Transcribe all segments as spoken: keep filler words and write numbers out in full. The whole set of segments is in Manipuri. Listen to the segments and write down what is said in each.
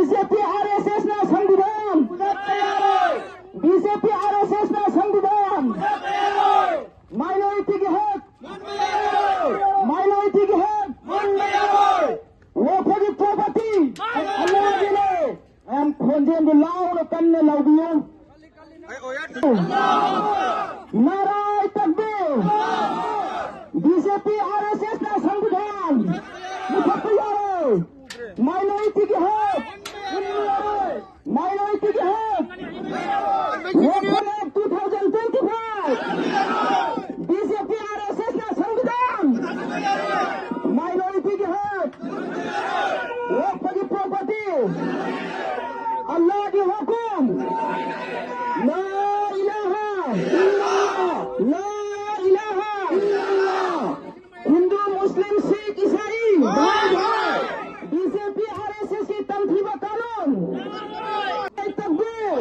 ꯕꯤꯖꯦꯄꯤ ꯑꯥꯔꯑꯦꯁꯑꯦꯁꯅ ꯁꯪꯕꯤꯙꯥꯟ, ꯕꯤꯖꯦꯄꯤ ꯑꯥꯔꯑꯦꯁꯑꯦꯁꯅ ꯁꯪꯕꯤꯙꯥꯟ, ꯃꯥꯏꯅꯣꯔꯤꯇꯤꯒꯤ ꯍꯛ, ꯃꯥꯏꯅꯣꯔꯤꯇꯤꯒꯤ ꯍꯛ, ꯋꯥꯐꯒꯤ ꯄ꯭ꯔꯣꯄꯔꯇꯤ ꯑꯜꯂꯥꯍꯒꯤꯅꯦ꯫ ꯃꯌꯥꯝ ꯈꯣꯟꯖꯦꯜꯗꯨ ꯂꯥꯎꯅ ꯀꯟꯅ ꯂꯥꯎꯕꯤꯌꯨ꯫ ꯅꯥꯔꯥꯏ ꯇꯛꯕꯤꯔ! ꯕꯤꯖꯦꯄꯤ ꯑꯥꯔꯑꯦꯁꯑꯦꯁꯅ ꯁꯪꯕꯤꯙꯥꯟ ꯃꯨꯊꯠꯄ ꯌꯥꯔꯣꯏ꯫ ꯃꯥꯏꯅꯣꯔꯤꯇꯤꯒꯤ ꯍꯛ, ꯃꯥꯏꯅꯣꯔꯤꯇꯤꯒꯤ ꯍꯛ, ꯋꯥꯈꯜ ꯇꯨ ꯊꯥꯎꯖꯟ ꯇ꯭ꯋꯦꯟꯇꯤ ꯐꯥꯏꯚ, ꯕꯤꯖꯦꯄꯤ ꯑꯥꯔꯑꯦꯁꯑꯦꯁꯅ ꯁꯪꯕꯤꯙꯥꯟ, ꯃꯥꯏꯅꯣꯔꯤꯇꯤꯒꯤ ꯍꯛ, ꯋꯥꯈꯜꯒꯤ ꯄ꯭ꯔꯣꯄꯔꯇꯤ, ꯑꯜꯂꯥꯍꯒꯤ ꯍꯨꯀꯨꯝ, ꯂꯥ ꯏꯂꯥꯍ ꯏꯜꯂꯜꯂꯥꯍ, ꯂꯥ ꯏꯂꯥꯍ ꯏꯜꯂꯜꯂꯥꯍ꯫ ꯍꯤꯟꯗꯨ, ꯃꯨꯁꯂꯤꯝ, ꯁꯤꯈ, ꯏꯁꯥꯏ, ꯕꯤꯖꯦꯄꯤ ꯑꯥꯔꯑꯦꯁꯑꯦꯁꯀꯤ ꯇꯝꯊꯤꯕ ꯀꯥꯅꯨꯟ꯫ ꯅꯥꯔꯥꯏ ꯇꯛꯕꯤꯔ!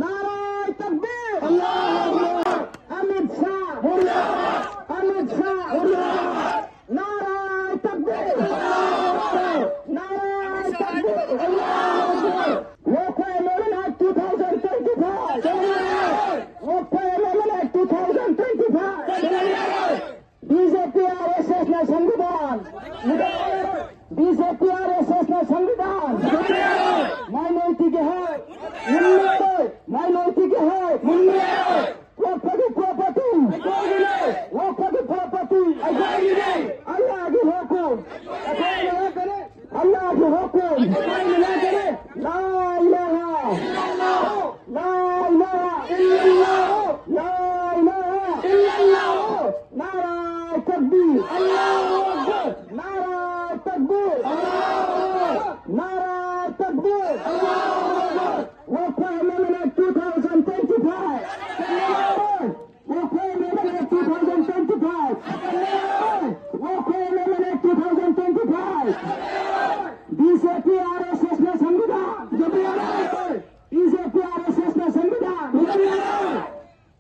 ꯅꯥꯔꯥꯏ ꯇꯛꯕꯤꯔ! Amit Shah! Amit Shah! ꯅꯥꯔꯥꯏ ꯇꯛꯕꯤꯔ! ꯅꯥꯔꯥꯏ ꯇꯛꯕꯤꯔ! Walkway Amendment Act two thousand twenty-five! Walkway Amendment Act two thousand twenty-five! ꯕꯤꯖꯦꯄꯤ ꯑꯥꯔꯑꯦꯁꯑꯦꯁꯅ ꯁꯪꯕꯤꯙꯥꯟ, ꯕꯤꯖꯦꯄꯤ ꯑꯥꯔꯑꯦꯁꯑꯦꯁꯅ ꯁꯪꯕꯤꯙꯥꯟ, ꯃꯥꯏꯅꯣꯔꯤꯇꯤꯒꯤ ꯍꯛ, ꯃꯥꯏꯅꯣꯔꯤꯇꯤꯒꯤ ꯍꯛ, ꯋꯥꯐꯒꯤ ꯄ꯭ꯔꯣꯄꯔꯇꯤ, ꯋꯥꯐꯒꯤ ꯄ꯭ꯔꯣꯄꯔꯇꯤ, ꯑꯜꯂꯥꯍꯒꯤ ꯍꯨꯀꯨꯝ, ꯑꯜꯂꯥꯍꯒꯤ ꯍꯨꯀꯨꯝ, ꯂꯥ ꯏꯂꯥꯍ, ꯂꯥ ꯏꯂꯥꯍ ꯏꯜꯂꯜꯂꯥꯍ, ꯂꯥ ꯏꯂꯥꯍ ꯏꯜꯂꯜꯂꯥꯍ꯫ ꯅꯥꯔꯥꯏ ꯇꯛꯕꯤꯔ! ꯅꯥꯔꯥꯏ ꯇꯛꯕꯤꯔ! ꯅꯥꯔꯥꯏ ꯇꯛꯕꯤꯔ! Walkway Amendment Act two thousand twenty-five! Walkway Amendment Act two thousand twenty-five! Walkway Amendment Act two thousand twenty-five! ꯕꯤꯖꯦꯄꯤ ꯑꯥꯔꯑꯦꯁꯑꯦꯁꯅ ꯁꯪꯕꯤꯙꯥꯟ! ꯕꯤꯖꯦꯄꯤ ꯑꯥꯔꯑꯦꯁꯑꯦꯁꯅ ꯁꯪꯕꯤꯙꯥꯟ!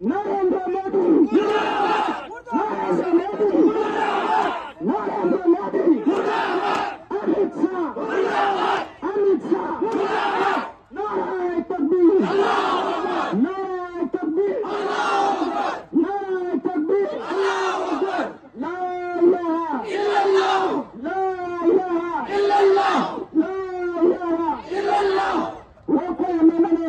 Narendra Modi! Narendra